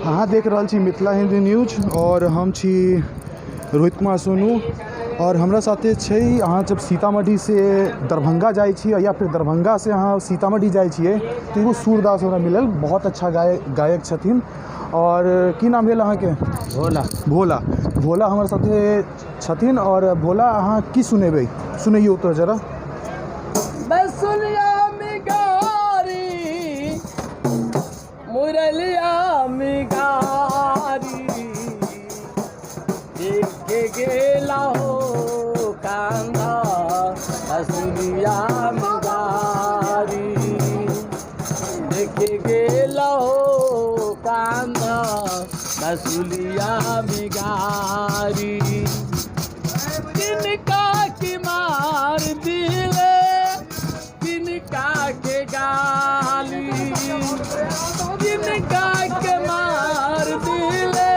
अहाँ देख रहल छी मिथिला हिन्दी न्यूज आओर हम छी रोहित कुमार सोनू आओर हमरा साथे छै अहाँ जब सीतामढ़ीसँ दरभंगा जाइ छी या फिर दरभंगासँ अहाँ सीतामढ़ी जाइ छियै तऽ एगो सूरदास हमरा मिलल, बहुत अच्छा गायक छथिन। आओर की नाम भेल अहाँके? भोला। भोला। भोला हमर साथे छथिन। आओर भोला, अहाँ की सुनेबै? सुनैयौ तऽ जरा। बसुलिया में गारी, मुरलिया में गारी, देख के गेला हो कांदा हसुलिया में गारी, देख के गेला हो कांदा हसुलिया में गारी, किनका की मार दिले किनका के गाली, किनका के मार दिले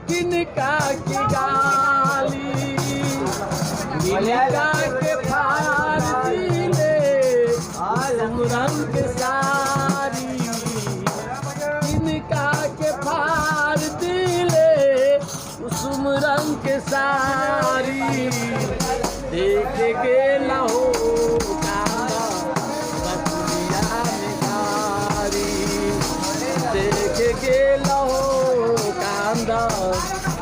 किनका के गाली, किनका के फाड़ दिले रंग के सारी, किनका के फाड़ दिले कुसुम रंग के सारी, देख गेला हो कांदा बसुलिया में गारी, देख गेला हो कांदा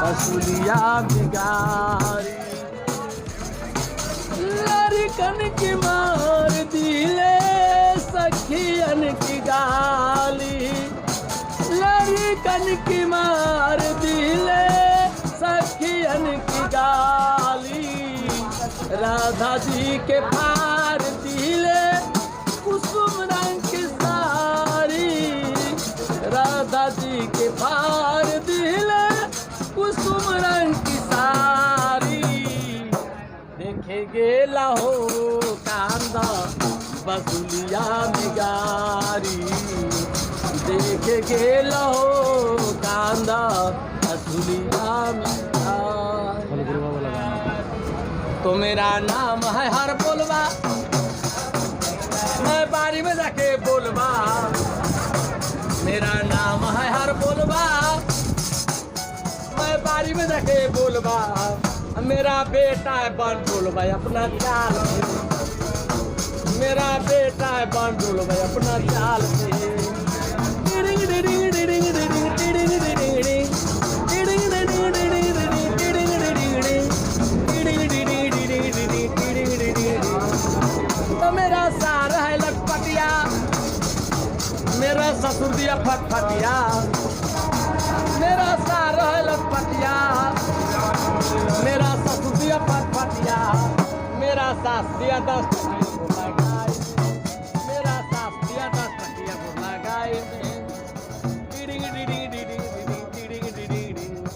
बसुलिया में गारी, लड़कन की मार दिले सखियन की गाली, लड़कन की मार दिले सखियन की गाली, राधा जी के फार दिले कुसुम रंग की साड़ी, राधा जी के फार दिले कुसुम रंग की साड़ी, देखे गेला हो कांदा बसुलिया में गारी, देखे गेला हो कांदा बसुलिया में गारी। तो मेरा नाम है हर बोलबा, मैं बारी में जाके बोलबा, मेरा नाम है हर बोलबा, मैं बारी में जाके बोलबा, मेरा बेटा है बन बोलबा अपना चाल से, मेरा बेटा है बन बोलबा अपना चाल से। टिडिंग डिडिंग डिडिंग डिडिंग टिडिंग डिडिंग डिंग, टिडिंग डिडिंग डिडिंग डिडिंग टिडिंग डिडिंग डिंग, टिडिंग डिडिंग डिडिंग डिडिंग टिडिंग डिडिंग डिंग। तो मेरा सार है लखपतिया, मेरा ससुर दिया फटफटिया, मेरा सार है लखपतिया, मेरा ससुर दिया फटफटिया, मेरा सास दिया 10 टकिया को लगाए, मेरा सास दिया 10 टकिया को लगाए। टिडिंग डिडिंग डिडिंग डिडिंग टिडिंग डिडिंग डिंग।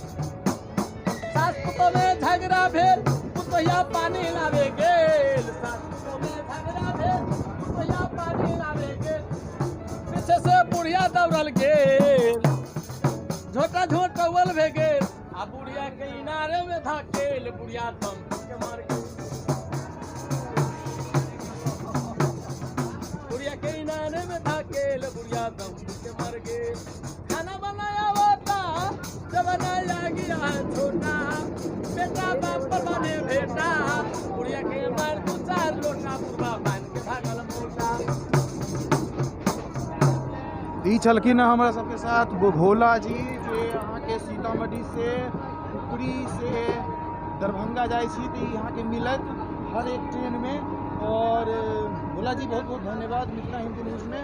सास पुतोह में झगड़ा भेल, पुतोहिया पानी लावे गेल, सास पुतोह में झगड़ा भेल, पुतोहिया पानी लावे गेल, पीछे से बुढ़िया दौड़ल गेल, झोटा झोटौल भे गेल, आ बुढ़िया के इनारे में धकेल, बुढ़िया दम के मार गेल, बुढ़िया के इनारे में धकेल, बुढ़िया दम के मर गेल। खाना बनाया होता जमाना गया है छोटा, बेटा बाप पर बने बेटा, बुढ़िया के मार दू चार लोटा, बुढ़वा बन के भागल मोटा। ई छलखिन हँ हमरा सबके साथ भोला जी, जे अहाँके सीतामढ़ी से पुरी से दरभंगा जाइ छी तऽ ई अहाँके मिलत हर एक ट्रेनमे। और भोला जी बहुत बहुत धन्यवाद मिथिला हिन्दी न्यूजमे।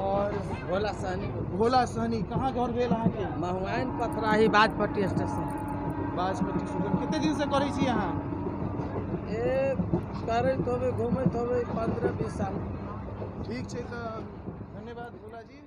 और भोला सहनी। भोला सहनी, कहाँ घर भेल अहाँके? महुआइन पथराही बाजपट्टी स्टेशन। बाजपट्टी स्टेशन। कते दिनसँ करै छी अहाँ? ए करैत होबै, घूमैत होबै 15-20 साल। ठीक छै, तऽ धन्यवाद भोला जी।